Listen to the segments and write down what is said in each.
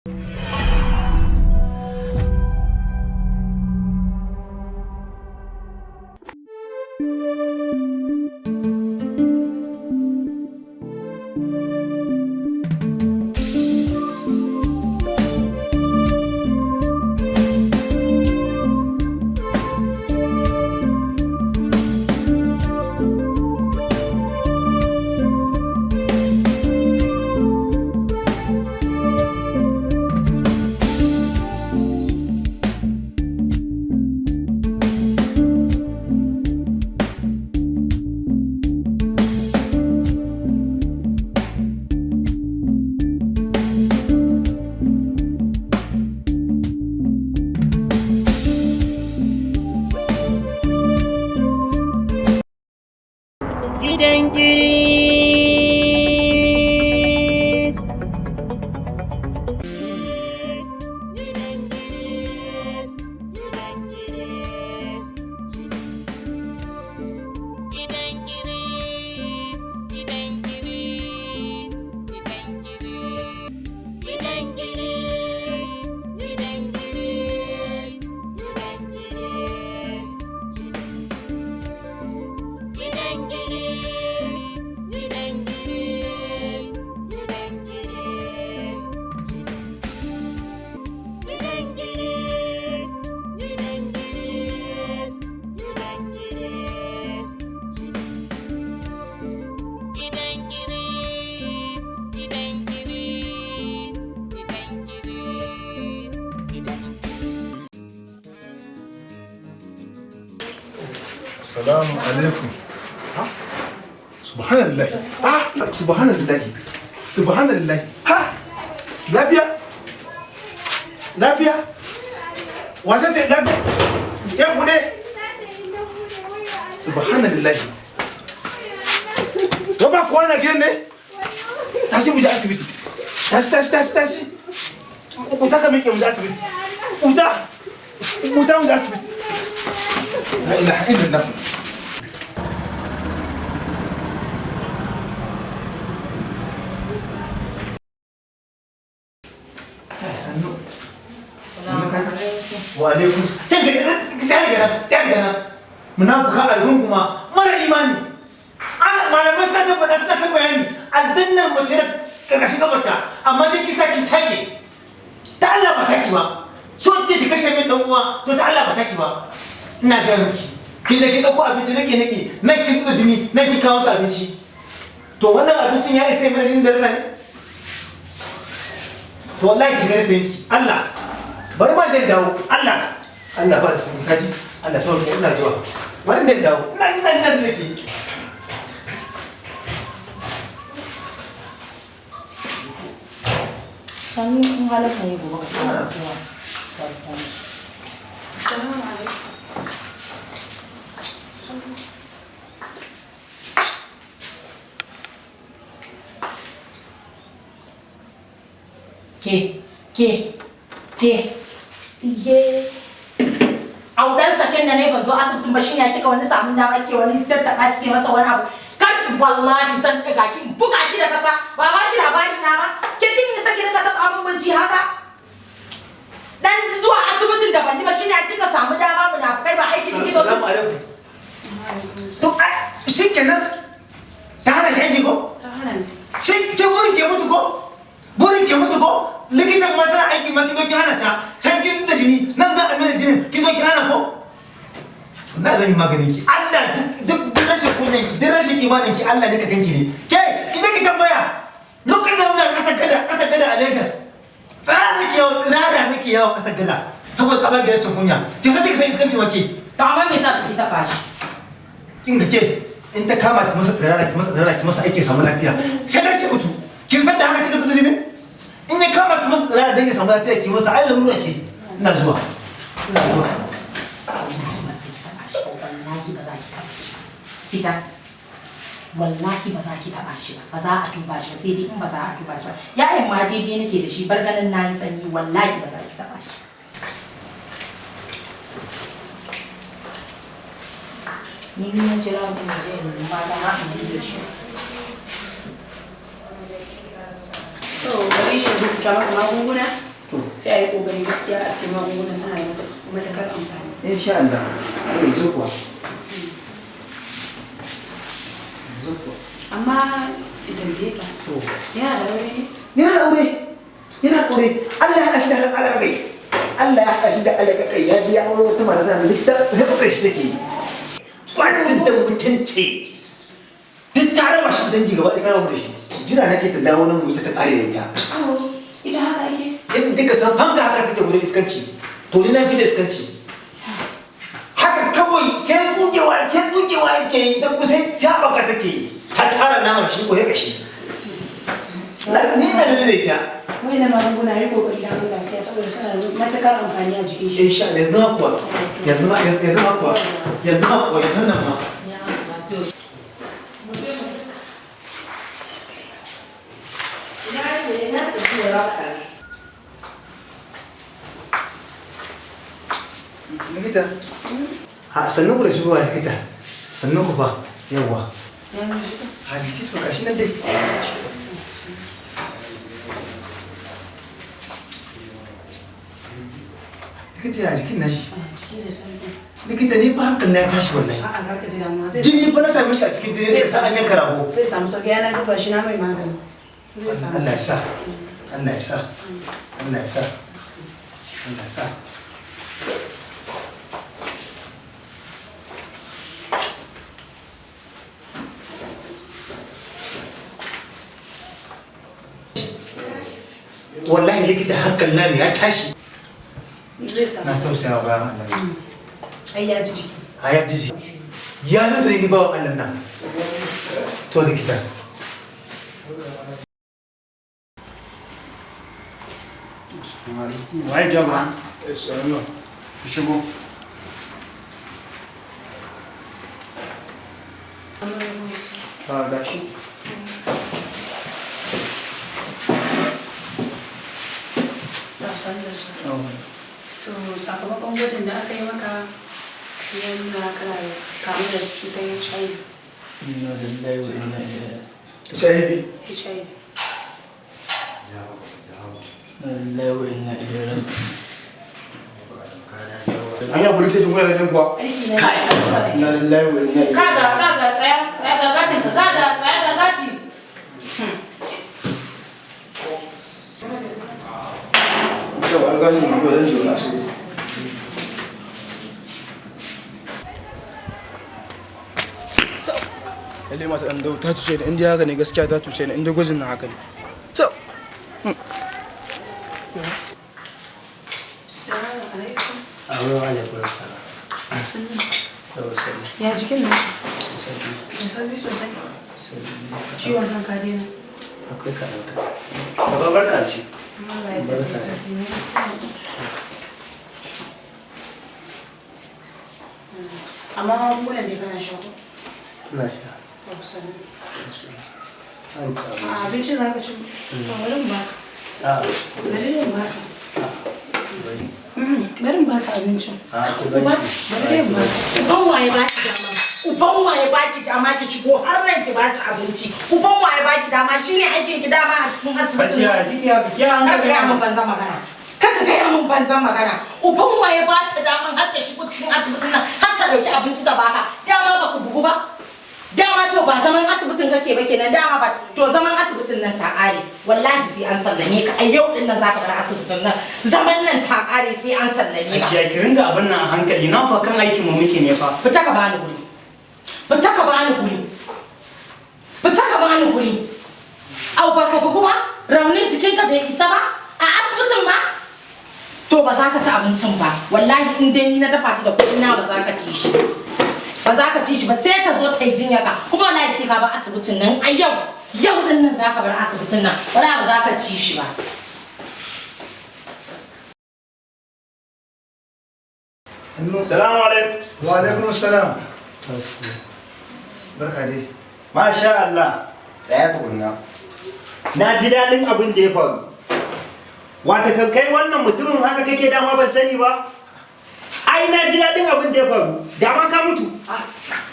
Gidan Giris. Gidan Giris. Gidan Giris. Gidan Giris. Gidan Giris. Gidan Giris. Gidan Giris. Gidan Giris. Gidan Giris. Gidan Giris. Gidan Giris. Gidan Giris. Gidan Giris. Gidan Giris. Gidan Giris. Gidan Giris. Gidan Giris. Gidan Giris. Gidan. Salamu alaikum. Ha? Subhanallah. Ah, subhanallah. Subhanallah. Ha? Lafiya? Lafiya? Wace ce lafiya? Ya bude? Subhanallah. Ba ba kowa na gidan ne? Tashi mu je asibiti. Tashi, tashi, tashi, tashi. Uta, ka miƙe mu je asibiti. Uta. Uta, mu je asibiti. La ilaha illallah. Sannu. Sannu kaka. Wa alaikum. Can ga ta ga ta ga nan. Munafuka algunguma mara imani. Ana malamai suna ta faɗa, suna ta bayani. Aljannar mace da ƙarƙashin kafarta, amma dai kisa ki take. Ta Allah ba taki ba. So ce ki kashe min dan uwa, to ta Allah ba taki ba. Ina ga miki. Kin je kin ɗauko abinci nake nake nan, kin zuba jini nan, kin kawo su abinci. To wannan abincin ya isa mana jinin darasa ne? To wallahi ki shiga da yanki. Allah. Bari ma zai dawo. Allah. Allah ba da su kaji. Allah sauke, ina zuwa. Bari zai dawo. Ina da nake. Sannu, in halaka ne gobe ka fara zuwa. Assalamu alaikum. Ke, ke, ke. Iye. Audan saken da ne ban zo asibitin ba, shin ya kika wani samun dama ke wani tattaka shi, ke masa wani abu. Kar ki, wallahi zan ɗaga ki in buga ki da kasa. Ba ba ki labari na ba. Ke kin isa ki rika ta min miji haka? Dan zuwa asibitin da ban yi ba shine kika samu dama, munafukai ba aiki kike zo. Assalamu alaikum. To ai shikenan. Ta hana ki aiki ko? Ta hana ni. Shi ke burin ke mutu ko? Burin ke mutu ko? Likitan ma tana aiki ma kin zo kin hana ta. Can kin da jini, nan za a mai da jinin, kin zo kin hana ko? Na zan yi maganin ki. Allah, duk duk rashin kunyan ki, duk rashin imanin ki, Allah ne ka kanki ne. Ke, ki je ki tambaya. Lokacin da zan kasar gada a Lagos. Tsirara nake yawo, tsirara nake yawo kasar gada. Saboda tsabar da rashin kunya. Ce sai kika san iskanci wake. To amma me yasa kike taɓa shi? Kin ga ke, in ta kama ki masa tsirara, ki masa tsirara, ki masa aiki samu lafiya, sai da ki mutu. Kin san da haka kika zuba jini? In ya kama ki masa tsirara dan ya samu lafiya, ki masa, ai larura ce. Ina zuwa, ina zuwa. Wallahi ba za ki taɓa shi ba, wallahi ba za ki taɓa shi ba. Fita. Wallahi ba za ki taɓa shi ba, ba za a duba shi ba, sai dai in ba za a duba shi ba. Yayin ma daidai nake da shi, bar ganin nayi sanyi, wallahi ba za ki taɓa shi. Ni na jira mutum ya je ya nemi mata ma in yi da shi. To bari ya rubuta maka magunguna. Sai a yi kokari gaskiya a sai magunguna, suna da matakar amfani. Insha Allah. Yanzu kuwa. Yanzu kuwa. Amma in tambaye ka, yana da aure ne? Yana da aure. Yana da aure. Allah ya haɗa shi da alaƙa. Allah ya haɗa shi da alaƙa, ya ji ya aure wata mata tana likita, sai ƙoƙari shi take yi. Ba ta da mutunci. Duk ta raba shi dangi gaba ɗaya, ta raba mu da shi. Jira nake ta dawo nan mu yi ta ta ƙare da ita. Awo, ita haka ake? Yadda duka san fanka haka take wajen iskanci. To ni na fi da iskanci. Haka kawai sai tsugewa ke tsugewa yake yi, dan kusa sai haɓaka take yi. Ta tara naman shi ko ya kashi. Ni na da ita. Wayannan magunguna yi kokari dan Allah siya, saboda suna da matakar amfani a jikin shi. Insha Allah, yanzu ma kuwa. Yanzu ma, yanzu ma kuwa. Yanzu ma kuwa, yanzu nan ma. Ina ne na tafi raka. Likita. A sannu ku da shigowa, likita. Sannu ku fa. Yawwa. Ya yi jiki. A jiki to gashi nan dai. Likita, ya jikin nashi? A jiki da sauki. Likita, ni ba hankali na ya tashi wallahi. A'a, kar ka ji damuwa, zai Jini fa na same shi a cikin jini da sa an yanka rago. Zai samu sauki, yana duba shi na mai magani. Zai samu Allah ya sauki. sa. Allah ya sa. Allah ya sa. Allah ya sa. Wallahi likita, hankali na ne ya tashi. Zai samu Na sauki. tausaya wa bayan Allah. Ai ya ji jiki. A ya jiji. Ya zo da ni bawan Allah nan. To likita. Waye jaba? Shigo. A gashi. Na san da su. To, sakamakon gwajin da aka yi maka ya nuna kana da kamu da cutar HIV. Inna lillahi wa inna ilaihi. Shahibi. HIV. Inna lillahi wa inna ilaihi raji'un. An yi abu rikici kuna da kuwa. Aiki na ne. Inna lillahi wa inna ilaihi. Kaga, kaga, tsaya, tsaya ga katin ka, kaga, tsaya ga kati. Yau an gani mu zan je wani asibiti. Lalle mata ɗan dau ta cuce ni, inda haka ne gaskiya ta cuce ni, inda gwajin na haka ne. To. Salamu alaikum. Amin wa alaikum salam. Yau sannu. Ya jikin nan? Sannu. Da sauki sosai. Sannu. Ciwon kan ka daina? Akwai kaɗan kaɗan. Baba, barka ce. Allah ya zai sauki ne. Amma magungunan da kana sha ko? Ina sha. Ba ku sani. An ci abinci. A abincin za ka ci? To bari in baka. A'a. Bari in baka. Bari. Bari in baka abincin. A'a, ki bari. Bari dai in baka. Uban waye baki dama? Uban waye baki dama ki shigo har nan ki baci abinci? Uban waye baki dama? Shine aikin ki dama a cikin asibitin nan? Hajiya, kike ya kike an Kar ka gaya min banzan magana. Kar ka gaya min banzan magana. Uban waye ba ta daman har ta shigo cikin asibitin nan har ta dauki abinci ta baka? Dama ba ku bugu ba? Dama to ba zaman asibitin kake ba kenan dama ba, to zaman asibitin nan ta kare. Wallahi sai an sallame ka a yau din nan, zaka bar asibitin nan. Zaman nan ta kare, sai an sallame ka. Hajiya, ki ringa abin nan a hankali, nan fa kan aikin mu muke ne fa. Fita ka bani guri. Fita ka bani guri. Fita ka bani guri. Au baka bugu ba? Raunin jikinka bai isa ba? A asibitin ma? To ba za ka ci abincin ba. Wallahi in dai ni na dafa ta da kuɗi na, ba za ka ci shi. Ba za ka ci shi ba, sai ta zo ta yi jinya ka. Kuma wallahi sai ka bar asibitin nan a yau. Yau din nan za ka bar asibitin nan. Wallahi ba za ka ci shi ba. Salamu alaikum. Wa alaikum salam. Barka dai. Masha Allah. Tsaya tukunna. Na ji daɗin abin da ya faru. Wata kan kai wannan mutumin haka kake, dama ban sani ba. Ai na ji daɗin abin da ya faru. Dama ka mutu.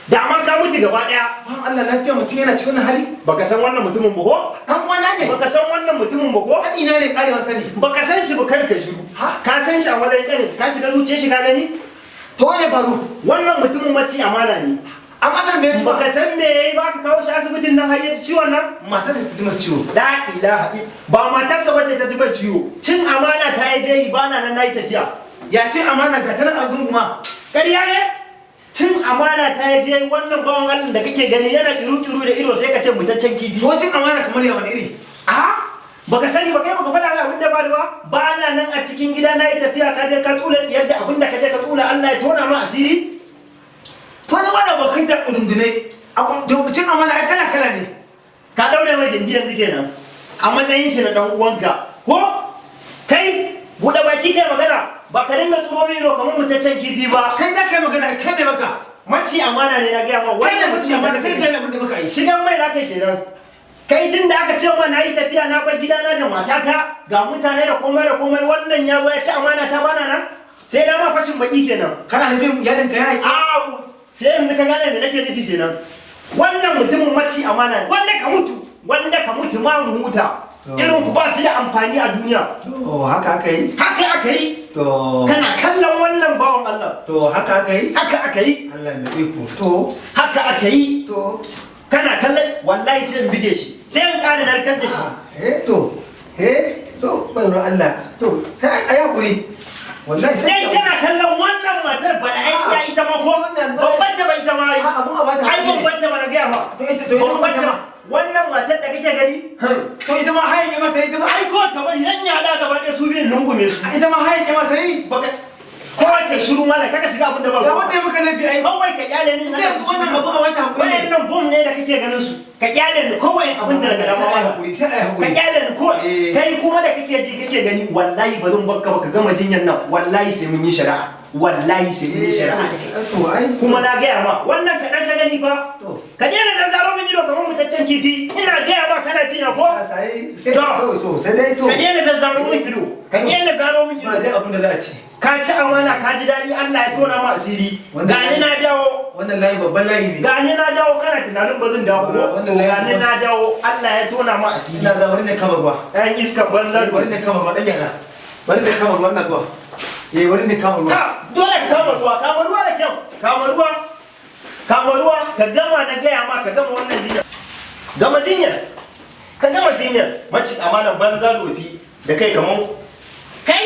Da ma ka mutu gaba daya. Ban Allah lafiya mutum yana cikin hali? Baka san wannan mutumin ba ko? Dan wana ne. Baka san wannan mutumin ba ko? Kan ina ne karewa sani. Baka san shi ba kai ka shiru. Ha? Ka san shi a matsayin kanin ka shiga zuciyar shi ka gani? To me faru? Wannan mutumin maci amana ne. Amma tan me Baka san me yayi ba ka kawo shi asibitin nan har ya ji ciwon nan? Matarsa ta ji masa ciwo. La ilaha ba matarsa bace ta ji mai ciwo. Cin amana ta yi je yi bana nan nayi tafiya. Ya ce amana ga tana a gunguma. Ƙarya ne? Cin amana ta yi je wannan bawan Allah da kake gani yana kiru-kiru da ido sai ka ce mutaccen kifi. To cin amana kamar ya wani iri? A baka sani ba kai baka faɗa min abin da ba ba ba na nan a cikin gida na yi tafiya ka je ka tsula tsiyar da abin da ka je ka tsula Allah ya tona ma asiri. To ni wani abokai da kudundune. Cin amana ai kala kala ne. Ka daure mai gindi yanzu kenan a matsayin shi na dan uwanka ko kai buɗe baki kai magana ba ka dinga tsoro mai ido kamar mutaccen kifi ba. Kai za ka yi magana kai ne maka. Maci amana ne na gaya ma Kai ne wannan mace amana kai ne abin da muka yi. Shigan mai za ka yi kenan. Kai tun da aka ce ma na yi tafiya na bar gidana da matata ga mutane da komai da komai wannan ya zo ya ci amana ta bana nan sai na ma fashin baki kenan. Kana nufin iyalin ka ya yi? Au sai yanzu ka gane me nake nufi kenan. Wannan mutumin maci amana ne wanda ka mutu wanda ka mutu ma mu huta. Irin ku ba su da amfani a duniya. To haka aka yi. Haka aka yi. To Kana kallon wannan bawan Allah. to haka aka yi. Haka aka yi. Allah mai iko. To Haka aka yi. to Kana kallon wallahi sai in bige shi. Sai in ƙara narkar da shi. eh to eh to bayar Allah to sai ai hakuri. Wallahi Sai kana kallon wannan matar bala'ayya ita ma ko babban ta ba ita ma ai. A abun a bata Ai hakuri ne. babban ta ba na gaya ma. To ita to ita Babban ta ma ba. Wannan matar da kake gani to ita ma hayan ya mata ita ma ai ko ka bari zan yada gaba ɗaya su biyun lungume su. ita ma hayan ya mata yi. Baka kawai ka shiru mana kaka shiga abin da ba Ga wanda ya maka laifi ai. Kawai ka kyale ni Ita yanzu wannan abun a bata hakuri ne. Wayannan bom ne da kake ganin su. Ka kyale ni kawai abin da daga dama Sai ai mana. hakuri sai ai Ka hakuri. kyale ni kawai. Eh. Kai kuma da kake ji kake gani wallahi ba zan bakka ba ka gama jinyar nan wallahi sai mun yi shari'a. Wallahi sai mun yi shari'a. To ai Kuma na gaya ma wannan kaɗan ka gani fa. To. Ka daina zanzaro min ido kamar mutaccen kifi. Ina gaya ma kana jinya ko? sai sai To. to to sai dai to. Ka daina zanzaro min ido. Ka daina zaro min Ba ido. dai abun da za a ci. Ka ci amana ka ji daɗi Allah ya tona ma asiri. Wannan- Gani na dawo. Wannan layi babban layi ne. Gani na dawo kana tunanin ba zan dawo ko? Wannan layi Gani na dawo Allah ya tona ma asiri. Ina da wani ne kama ruwa. Ɗan iskan banza da Wani ne kama ruwa dan yara. Wani ne kama ruwa ina zuwa. Eh wani ne kama ruwa. Ka dole ka kama ruwa, kama ruwa da kyau, kama ruwa. Kama ruwa ka gama na gaya ma ka gama wannan jinyar. Gama jinyar. Ka gama jinyar. Maci amanan banza da wofi da kai kamar kai.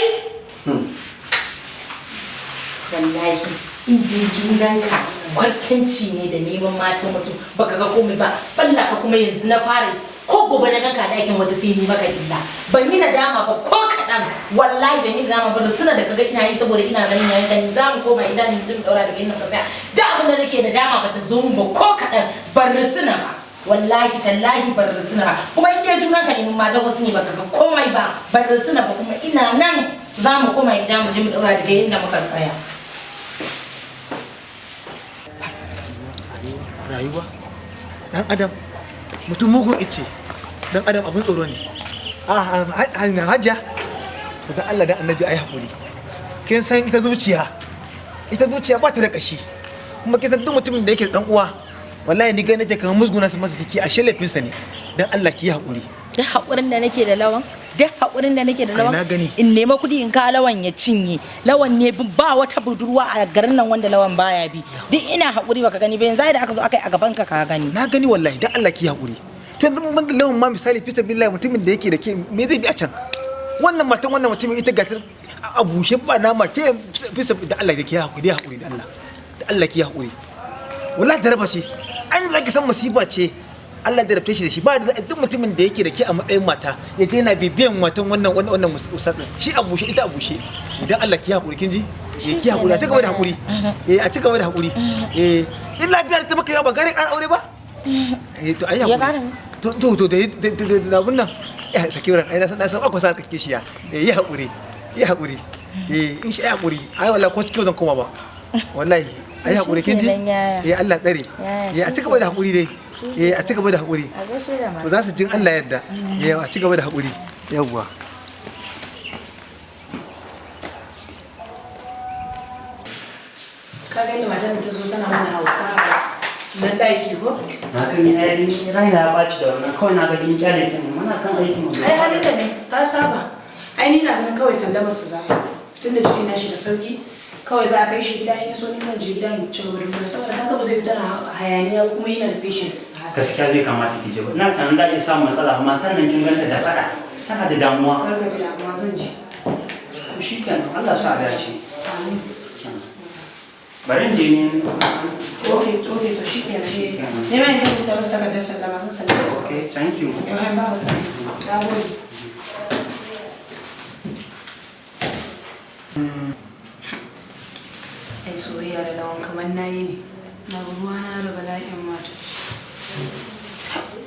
Wallahi in dai junanka kwartanci ne da neman matan wasu baka ga komai ba balla ka kuma yanzu na fara yi. Ko gobe na ganka a ɗakin wata sai ni maka illa ban yi nadama ba ko kaɗan wallahi ban yi nadama ba da suna da kaga ina yi saboda ina ganin yayin gani za mu koma gida mu ji mu ɗaura daga inda muka tsaya duk abin da nake nadama ba ta zo mun ba ko kaɗan ban risina ba wallahi tallahi ban risina ba kuma in dai junanka neman matan wasu ne baka ga komai ba ban risina ba kuma ina nan za mu koma gida mu je mu ɗaura daga inda muka tsaya. Rayuwa dan adam mutum mugun ice dan adam abin tsoro ne. A a hajja to dan Allah dan annabi ai hakuri. Kin san ita zuciya ita zuciya ba ta da kashi kuma kin san duk mutumin da yake da dan uwa wallahi ni ga nake kamar musguna sa masa take ashe laifinsa ne dan Allah ki yi hakuri. Duk haƙurin da nake da lawan duk haƙurin da nake da lawan Ai, na gani. in nema kuɗi in ka lawan ya cinye lawan ne ba wata budurwa a garin nan wanda lawan baya bi duk ina haƙuri baka gani ba yanzu ai da aka zo aka yi a gaban ka ka gani Na gani wallahi dan Allah ki yi hakuri. To yanzu mun da lawan ma misali fi sabilillah mutumin da yake da ke me zai bi a can wannan matan wannan mutumin ita ga ta a bushe ba nama ke fi da Allah ki yi hakuri hakuri da Allah da Allah ki yi hakuri. Wallahi jaraba ce an da ki san masifa ce Allah da rabce shi da shi ba da duk mutumin da yake da ke a matsayin mata ya je yana bibiyan matan wannan wannan wannan ustaz din shi a bushe ita a bushe idan Allah ki hakuri kin ji eh ki hakuri a ci gaba da hakuri eh a ci gaba da hakuri eh in lafiya ta maka yawa ba gare an aure ba eh to ai Ya hakuri ƙara ne? to to to da da da abun nan eh saki wurin ai na san na san akwai sa kake shiya eh yi hakuri yi hakuri eh in shi ai hakuri ai wallahi ko cikin zan koma ba wallahi ai hakuri kin ji Shikenan, yaya. eh Allah tsare Yaya, eh a ci gaba da hakuri dai eh a ci gaba da hakuri a gaishe da to za su jin Allah yadda eh a ci gaba da hakuri yawwa Ka gani matar da ta zo tana mana hauka. Na ɗaki ko? Na kan yi ai raina ya ɓaci da wannan kawai na ga kin kyale ta ne muna kan aikin mu. Ai halinta ne, ta saba. Ai ni na ganin kawai sallamar su za a yi. Tunda jiki na shi da sauki, kawai za a kai shi gida in ya so ni zan je gida in ci gaba da lura saboda kaga ba zai fita na hayaniya ba kuma yana da patient a asibiti. Gaskiya bai kamata ki je ba. Ina tunanin da iya samun matsala amma matan nan kin ganta da faɗa. Tana da damuwa. Kar ka ji damuwa zan je. To shikenan Allah sa a dace. Amin. Bari in je ni. Okay, to shi kenan. Ne ma yanzu rubuta musu takardar sallama zan sallame su. Okay, thank you. Yau hai ba wasu. Na gode. Ai soyayya da lawan kamar na yi ne. Na ruwa na da bala'in mata.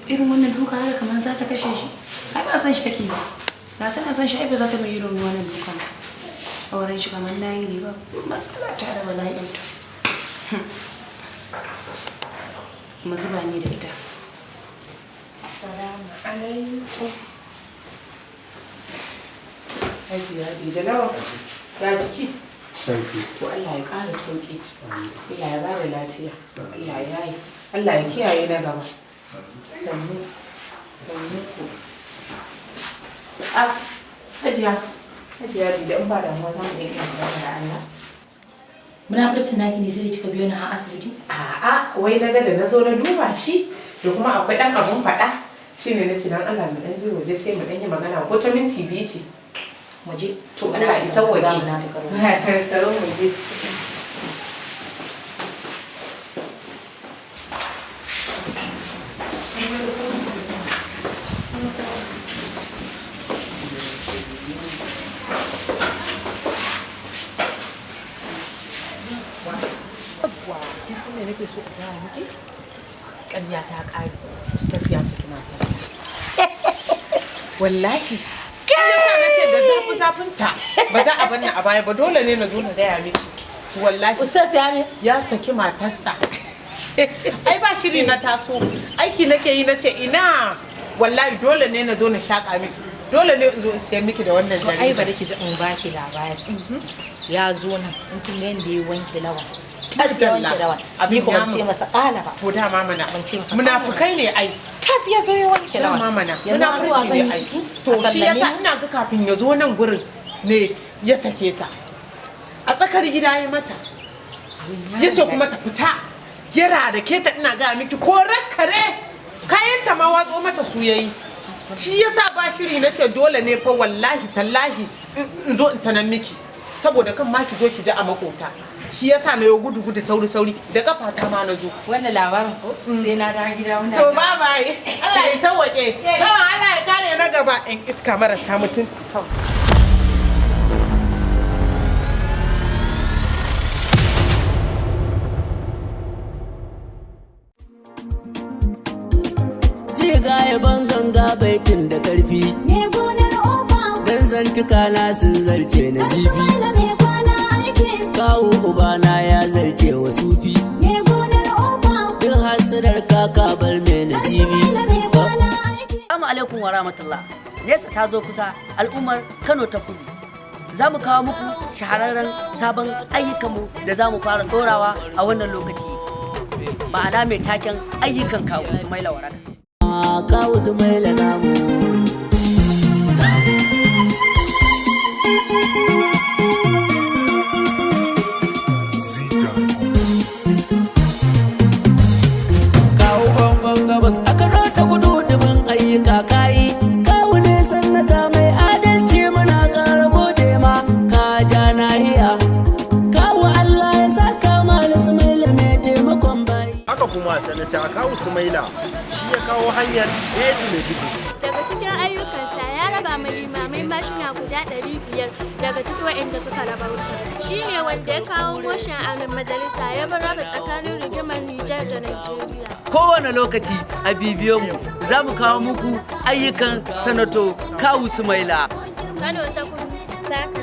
Irin wannan duka haka kamar za ta kashe shi. Ai ba san shi take ba. Na tana san shi ai ba za ta mai irin wannan dukan ba. Auren shi kamar na yi ne ba. Matsala ta da bala'in ta. Mu zuba ni da ita. Assalamu alaikum. Hajiya Dija Lawan, ya jiki? Sauki. To Allah ya ƙara sauƙi. Allah ya bada lafiya. Allah ya yi. Allah ya kiyaye na gaba. Sannu. Sannu ku. Ah, Hajiya. Hajiya Dija in ba damuwa za mu iya yin magana da Allah. Munafurcin naki ne sai da kika biyo ni har asibiti? A'a, wai na ga da na zo na duba shi da kuma akwai ɗan abun faɗa. Shi ne na ce dan Allah mu ɗan je waje sai mu ɗan yi magana ko ta minti 2 ce. Waje. To Allah ya sauwaƙe. Za mu na fi karo. Karo mu je. Yawwa, kin san me nake so in gaya miki? Ƙarya ta ƙare. Ustaz ya saki matarsa. Wallahi. Kin yasa na ce da zafi zafin ta ba za a bar ni a baya ba dole ne na zo na gaya miki. Wallahi. Ustaz ya me? Ya saki matarsa. Ai ba shiri na taso. Aiki nake yi na ce ina wallahi dole ne na zo na shaƙa miki. Dole ne in zo in siyan miki da wannan To ai jarida. bari ki ji in baki labari. Ya zo nan in kin ga yanda ya wanke lawan. Tas ya wanke lawan. Ni Abin ko ya ban ce mun. masa ƙala ba. To dama mana. Ban ce masa Munafukai ne ai. Tas ya zo ya wanke lawan. Dama mana. Yanzu har zuwa Munafurci zan ne yi ai. ciki. To A shi sallame yasa mu. ina ga kafin ya zo nan gurin ne ya sake ta. A tsakar gida ya mata. Ya ce kuma ta fita. Ya rarake ta ina ga miki ko kare kayan ta ma watso mata su yayi. Shi yasa ba shiri na ce dole ne fa wallahi tallahi in zo in sanar miki. Saboda kan ma ki zo ki ji a makota. Shi yasa na yo gudu gudu sauri sauri da kafa ta ma na zo. Wannan labarin ko sai na dawo gida muna. To bye bye. Allah ya sauwaƙe. Kawai Allah ya kare na gaba in iska marasa mutunci kawai. Zai gaya ban ganga baitin da karfi. Me gonar ofa. Dan zantuka na sun zarce na zifi. Sumaila mai kwana aiki. Kawo ubana ya zarce wa sufi. Me gonar ofa. Duk hasidar kaka bar mai nasibi. Sumaila mai kwana aiki. Assalamu alaikum wa rahmatullah. Nesa ta zo kusa al'ummar Kano ta Kudu. Za mu kawo muku shahararren sabon ayyukanmu da za mu fara ɗorawa a wannan lokaci. Ma'ana mai taken ayyukan kawu Sumaila Waraka. Kawu Sumaila namu. Kawu bangon gabas a Kano ta kudu dubin ayyuka kayi. Kawu ne sannata mai adalci muna ƙara gode ma ka ja nahiya. Kawu Allah ya saka mana Sumaila mai taimakon bayi. Haka kuma sanata Kawu Sumaila shi ya kawo hanyar A to Maiduguri. Daga cikin ayyukansa ya raba ma limamai mashina guda 500 daga cikin waɗanda suka rabauta. Shi ne wanda ya kawo motion a majalisa ya bar raba tsakanin rigimar Nijar da Najeriya. Kowane lokaci a bibiyo mu za mu kawo muku ayyukan sanato Kawu Sumaila. Kano ta Kudu za ka